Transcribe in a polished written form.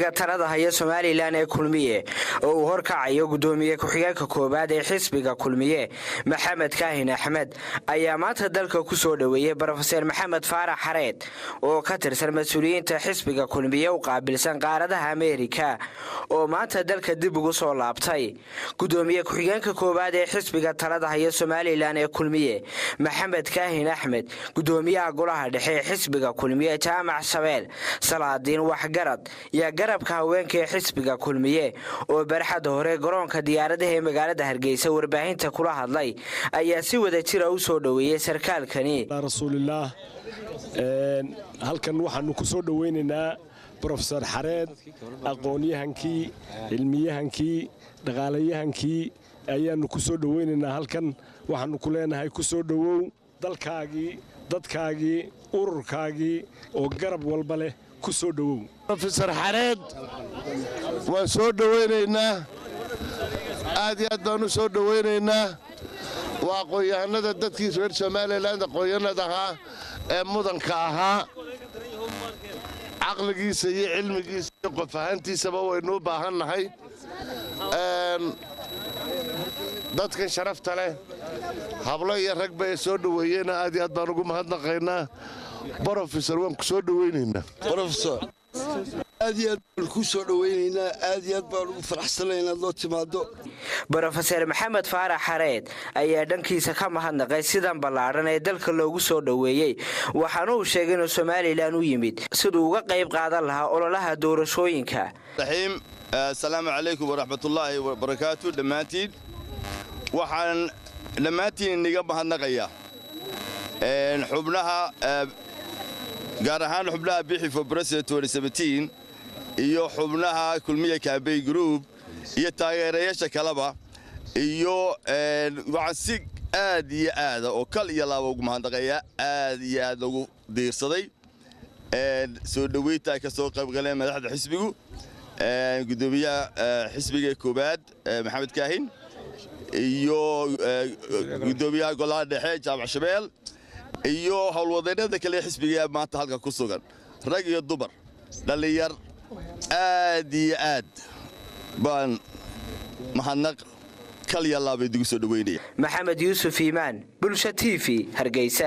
Talada haya Somaliland ee Kulmiye oo uu horkacayo gudoomiye ku-xigeenka koowaad ee xisbiga Kulmiye, Maxamed Kaahin Axmed, ayaa maanta dalka ku soo dhoweeyey Brofeser Maxamed Faarax Xareed oo ka tirsan mas-uuliyiinta xisbiga Kulmiye u qaabilsan qaaradaha Ameerika oo maanta dalka dib ugu soo laabtay. Gudoomiye ku-xigeenka koowaad ee xisbiga talada haya Somaliland ee Kulmiye, Maxamed Kaahin Axmed, gudoomiyaha golaha dhexe ee xisbiga Kulmiye, Jaamac Shabeel, salaadiin, waxgarad iyo garabka haweenka ee xisbiga Kulmiye oo barxadda hore garoonka diyaaradaha ee magaalada Hargeysa warbaahinta kula hadlay ayaa si wada jira u soo dhoweeyey sarkaalkani. Rasuulillaah, halkan waxaanu ku soo dhoweynaynaa Brofesor Xareed, aqoonyahankii, cilmiyahankii, dhaqaalayahankii ayaannu ku soo dhoweynaynaa halkan. Waxaannu ku leenahay, ku soo dhowow dalkaagii, dadkaagii, ururkaagii oo garab walba leh ku soo dhowow. Brofesor Xareed waan soo dhowaynaynaa, aad iyo aad baan u soo dhowaynaynaa. Waa aqoon-yahanada dadkii reer Somaliland, aqoon-yahanada ahaa ee mudanka ahaa. Caqligiisa iyo cilmigiisa iyo qof ahaantiisaba waynuu baahannahay. Dadkan sharafta leh, hablo iyo rag bay soo dhoweeyeyna, aad iyo aad baan ugu mahadnaqaynaa. Brofesor, waan ku soo dhowaynaynaa. Aad iyo aad baan ku soo dhowaynaynaa, aad iyo aad baan ugu faraxsanay inaad loo timaado. Brofeser Maxamed Faarax Xareed ayaa dhankiisa ka mahadnaqay sidan ballaadhan ee dalka loogu soo dhoweeyey, waxaana uu sheegay inuu Somaliland u yimid siduu uga qayb qaadan lahaa ololaha doorashooyinka. Raxiim, asalaamu calaykum waraxmatullaahi wabarakaatu. Dhammaantiin waxaan dhammaantiin iniga mahadnaqayaa, xubnaha, gaar ahaan xubnaha Bixi for President iyo xubnaha Kulmiye Campaign Group iyo taageerayaasha kaleba, iyo waxaan si aad iyo aada oo kal iyo laaba ugu mahadnaqayaa, aad iyo aad loogu diirsaday soo dhoweynta ay ka soo qayb galeen madaxda xisbigu, gudoomiyaha xisbiga koowaad, Maxamed Kaahin, iyo gudoomiyaha golaha dhexe, Jaamac Shabeel, iyo howlwadeennada kale xisbiga maanta halka ku sugan, rag iyo dumar, dhallinyar. Aad iyo aad baan mahadnaq kal iyo laaba idigu soo dhoweynaya. Maxamed Yuusuf Iimaan, Bulsha TV, Hargeysa.